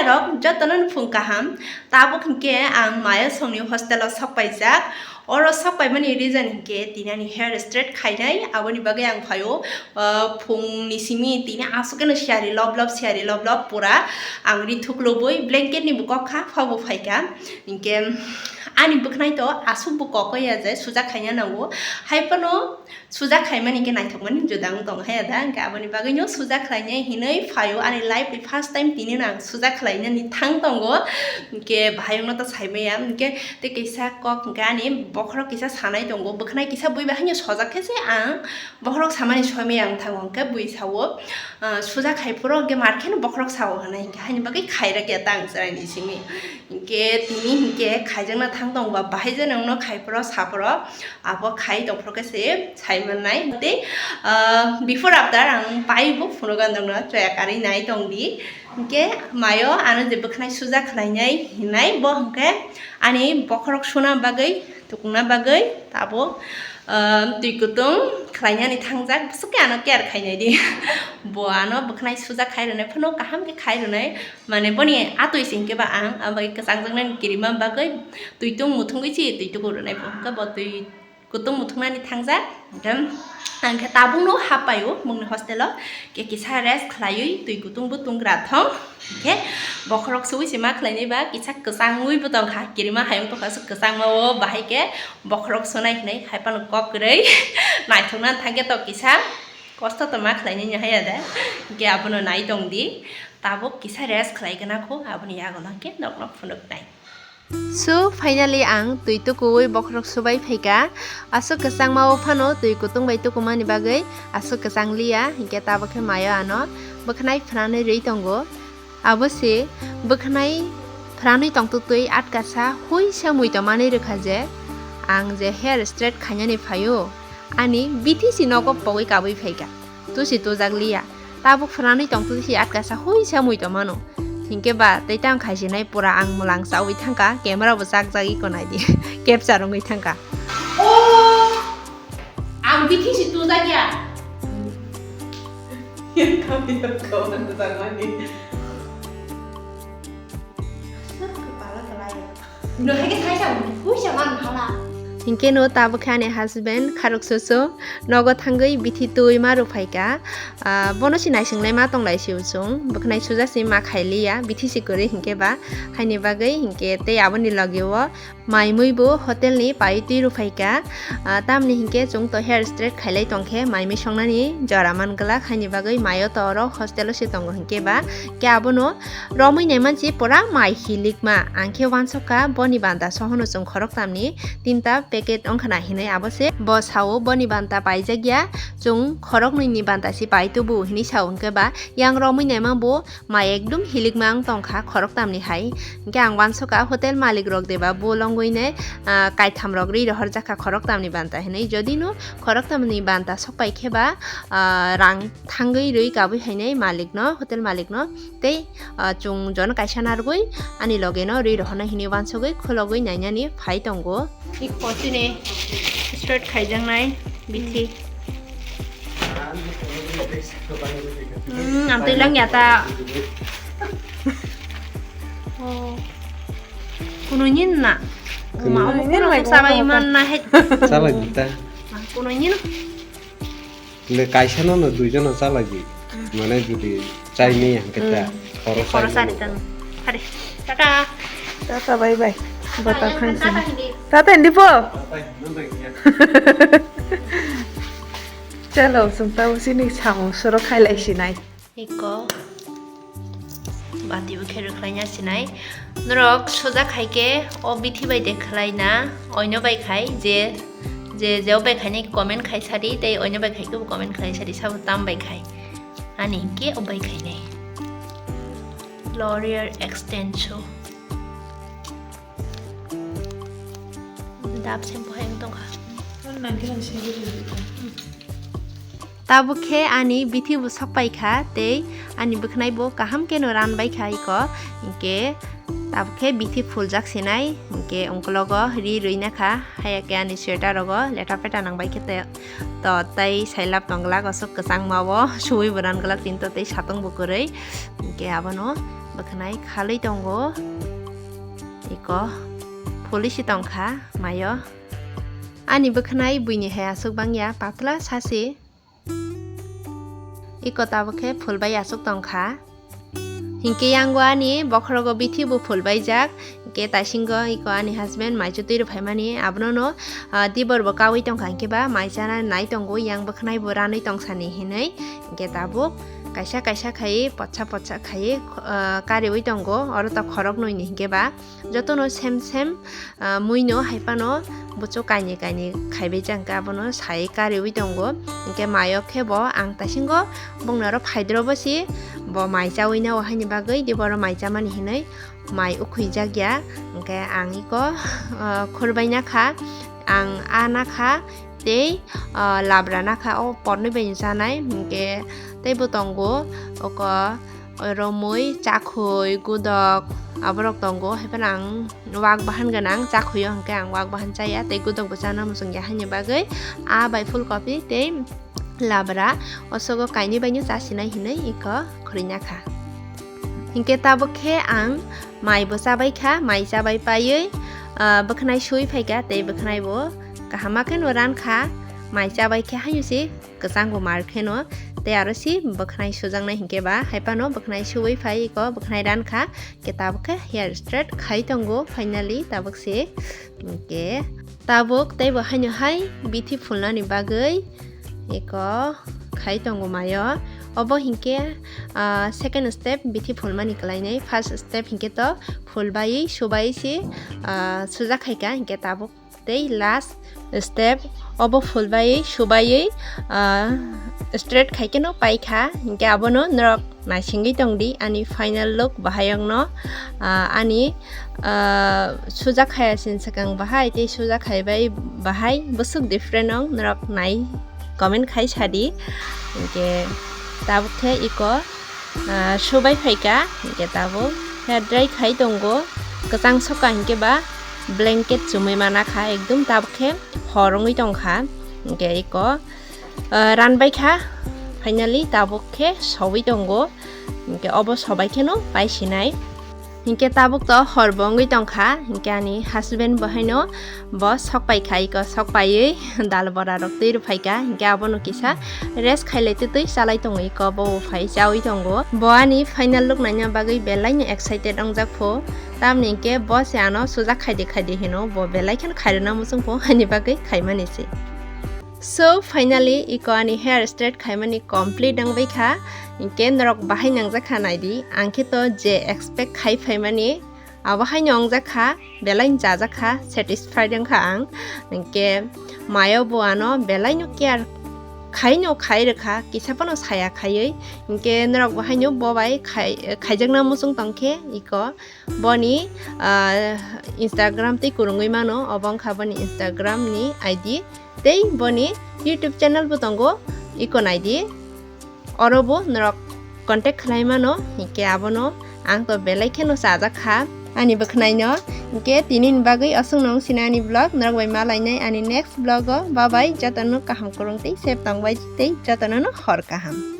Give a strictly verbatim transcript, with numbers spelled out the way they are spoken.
Rok jotono phung kaham. Tabuk hinkhe ang Mayosongni hostel o sok paijak. Oro sok paimani reason hinkhe tini ani hair straight khainai, aboni bagwi ang phaio. Ah, phungni simi tini aswk khe no siyari lob lob, siyari lob lob pura. Ang rithuk lubui blanket ni bo kok kha, pha bo phaikha. Hinkhe ani bwkhnai to aswk bo kok ya je suja khaina nango. Hai phano suja khaimani khe naithokmani juda wng tong haya da, hinkhe aboni bagwino suja khlainai hinwi phaio. Ani life ni first time tini no ang suja khlainani thang tongo, hinkhe bahai wngno ta saimaya. Hinkhe tei kisa kok hinkhe ani bokhorok kisa sanai tongo, bwkhnai kisa bui bai haino sojak khe se ang bokhorok samani soimaya wng thango, hinkhe bui sao, ah, suja khai phuru hinkhe mar kheno bokhorok sao hwnwi, hinkhe haini bagwi khairak ya ta ang chwraini simi. Hinkhe tini hinkhe khaijakna thang tongba bahai je nongno khai phuru sa phuru abo khai tong phuru khe se sai mannai. Tei, ah, before after ang pai bo phunukha nongno choya karwi nai tong di. Hinkhe mayo ano je bwkhnai suja khlainai hinai bo hinkhe ani bokhorok suna bagwi tukuna bagwi tabuk, ah, twi kutung khlainani thangjak, bwswk khe ano care khainai di. Bo ano bwkhnai suja khai rwnai phano kaham khe khai rwnai. Mane boni atwi se hinkhe ba ang, aboni kwchangjaknani kirima bagwi twitung muthungwi se twi tuku rwnai bo. Hinkhe bo twi kutung muthungnani thangjak. Hinkhe ang khe tabukno hapaio mungni hostel o. Khe kisa rest khlaiwi twi kutung bo tungra thong. Hinkhe bokhorok suwi se ma khlainai ba kisa kwchangwi bo tongkha. Kirima hayung tongkha se kwchangma o bahai khe bokhorok sunai hinwi hai phano kok kwrwi naithokna thangkhe to kisa kosto to ma khlainai haya de. Hinkhe abono nai tong di. Tabuk kisa rest khlai gana kho, aboni yago hinkhe nokno phunuknai. So, finally ang twi tukuwi bokhorok subai phaikha. Aswk kwchangma o phano twi kutung bai tukumani bagwi aswk kwchang liya, hinkhe tabuk khe mayo ano bwkhnai phranwi rwi tongo. Abo se bwkhnai phranwi tongtwtwi atkasa huisa mui tongmani rwkha je ang je hair straight khainani phaio, ani bithi si nogo pogwi kabui phaikha. Tusi tujak liya. Tabuk phranwi tongtwtwi si atkasa huisa mui tongmano. Hinkhe ba tei tang khaisinai pura ang mwlang chaui thangkha, camera bo chakjagwi konai di. Capture wngwi thangkha. O! Ang bithi si tujak ya. Yakam yakam ang tangmani. Hinkhe no tabuk khe ani husband kharok soso nogo thangwi bithi twi ma rwphaikha. Ah, bono si naising lai ma tong lai si chwng, bwkhnai suja si ma khai liya, bithi si kwrwi hinkhe ba, haini bagwi hinkhe tei aboni logi o mai mui bo hotel ni pai twi rwphaikha. Ah, tamni hinkhe chwng to hair straight khailai tongkhe mai mui songnani jora man glak, haini bagwi mayo to oro hostel o se tongo hinkhe ba, khe abono romwi naiman se pura mai hilikma, ang khe uansukha boni banta sohono chwng khoroktamni tinta packet wngkhana hinwi, abo se bo sao boni banta paijak ya, chwng khoroknwini banta se pai tubu hinwi sao, hinkhe ba yang romwi naima bo mai ekdum hilikma wng tongkha khoroktamni hai, hinkhe ang uansukha hotel malik rok deba bo longwi ne, ah, kaitham rok ri rohorjakha khoroktamni banta hinwi, jodi no khoroktamni banta sokpai khe ba, ah, rang thangwi rwi kabui hainai malikno, hotel malikno. Tei, ah, chwng jono kaisa narwgwi ani logeno rwi rohorna hinwi uansugwi khulogwi nainani phai tongo. Iko chini straight khaijaknai bithi. Hmm, ang twi lang ya ta. Oh. Kuno nyin na. Kuno nyin. Ma, kuno nyin sabai man na he. Sabai di ta. Ma, kuno nyin. Le kaisa no no duijono chalai di. Hmm. Mane jodi chai ni hangke ta. Hmm. Khoro khoro chai sari no. Tan. Hadi. Tata. Tata, bye bye. Bata. Tata, khang tata sini. Hindi. Tata hindi po. Tata hindi po. Chalo, sung tau sini samung soro khai lai sinai. Iko bati bo khe rwkhlaina sinai. Norok suja khai khe o bithi bai de khlai na, oino bai khai je, je, je o bai khai ni comment khai sadi, tei oino bai khai khe bo comment khai sadi, sabo tam bai khai. Ani hinkhe o bai khai nai. L'Oreal Extenso. Dab shampoo hai wng tongkha. Tabuk khe ani bithi bo sok pai kha tei ani bwkhnai bo kaham khe no ran bai kha iko. Hinkhe tabuk khe bithi phuljak sinai, hinkhe ungkologo ri rwina kha, haya khe ani sweater rogo leta peta nang bai khe te-, to tei sailap tong glak, osok kwchangma o suwi bo ran glak, tini to tei satung bo kwrwi. Hinkhe abono Bwkhnai khalwi tongo. Iko phulwi si tongkha maio. Ani bwkhnai buini hai aswk bangya, patla sasi. Iko tabuk khe phulbai aswk tongkha. Hinkhe yango ani bokhorogo bithi bo phulbaijak. Hinkhe taisingo iko ani husband mai chutwi rw phaimani, abono no, ah, dibor bo kaui tongkha, hinkhe ba mai chana nai tongo, yang bwkhnai bo ranwi tongsani hinwi. Hinkhe tabuk kaisa kaisa khai, potsa potsa khai, ah, kariui tongo, oro to khoroknwi ni hinkhe ba. Jotono sem sem, ah, muino hai phano buchuk kainwi kainwi khaibai jang khe abono sai kariui tongo. Hinkhe maio khe bo ang taisingo bongni oro phaidrobo si bo mai chaui nao haini bagwi, diboro mai chamani hinwi mai ukhwijak ya. Hinkhe ang iko, ah, khurbai nakha, ang a nakha tei, ah, labra nakha, o pornwi bai chanai. Hinkhe teibo tongo oko romwi, chakhwi, gudok, aborok tongo. Hai phano ang wak bahan gwnang, chakhwi o hinkhe ang wak bahan chaya tei gudok bo chana muchung ya, haini bagwi a bai phulkopi tei labra osogo kainwi baino chasinai hinwi iko khurui nakha. Hinkhe tabuk khe ang mai bo chabai kha, mai chabai paiwi, ah, bwkhnai sui phaikha tei bwkhnai bo kaham ma kheno rankha, mai chabai khe haino se kwchang bo mar kheno, tei aro si bwkhnai sujaknai hinkhe ba hai phano bwkhnai suui phai iko bwkhnai rankha, khe tabuk khe hair straight khai tongo finally tabuk se. Hinkhe tabuk tei bo haino hai bithi phulnani bagwi iko khai tongo maio. Obo hinkhe, ah, second step bithi phulmani kwlainai. First step hinkhe to phulbaiwi subaiwi se, ah, sujak khaikha, hinkhe tabuk tei last step, obo phulbaiwi subaiwi, ah, straight khaikhe no paikha, hinkhe abono norok naisingwi tongdi ani final look bahai wngno, ah, ani, ah, sujak khaya sin swkang bahai tei sujak khaibai bahai bwswk different wng norok nai comment khai sadi. Hinkhe tabuk khe iko, ah, subai phaikha, hinkhe tabuk hair dry khai tongo, kwchang soka hinkhe ba blanket chumui mana kha, ekdum tabuk khe hor wngwi tongkha, hinkhe iko, ah, ranbai kha, finally tabuk khe soui tongo, hinkhe obo sobai kheno paisinai. Hinkhe tabuk to hor bo wngwi tongkha, hinkhe ani husband bo haino bo sok pai kha, iko sok paiwi dal bora rok twi rw phaikha, hinkhe abono kisa rest khailai twtwi chalai tongo, iko bo bo phai chaui tongo. Bo ani final look naina bagwi belai no excited wngjak pho, tamni hinkhe bo se ano sujak khaidi khaidi hino, bo belai kheno khairwna muchung pho, ani bagwi khaimani se. So finally iko ani hair straight khaimani complete wngbai kha, hinkhe norok bahai nangjak kha naidi, ang khe to je expect khai phaimani abo haino wngjak kha, belai chajak kha, satisfied wngkha ang. Hinkhe mayo bo ano belai no care khai no khai rwkha, kisa phano saya khaiwi. Hinkhe norok bo haino bo bai khai, khaijakna muchung tongkhe iko boni, ah, Instagram tei kwrwngwi mano, obo wngkha boni Instagram ni I D tei boni YouTube channel bo tongo, iko naidi. Oro bo norok contact khlai mano, hinkhe abono ang to belai kheno chajak kha ani bwkhwnai no. Hinkhe tini ni bagwi aswk no wng sini ani vlog, norok bai ma lainai ani next vlog o. Bye bye, jotono kaham kwrwng tei safe tong bai tei jotono no hor kaham.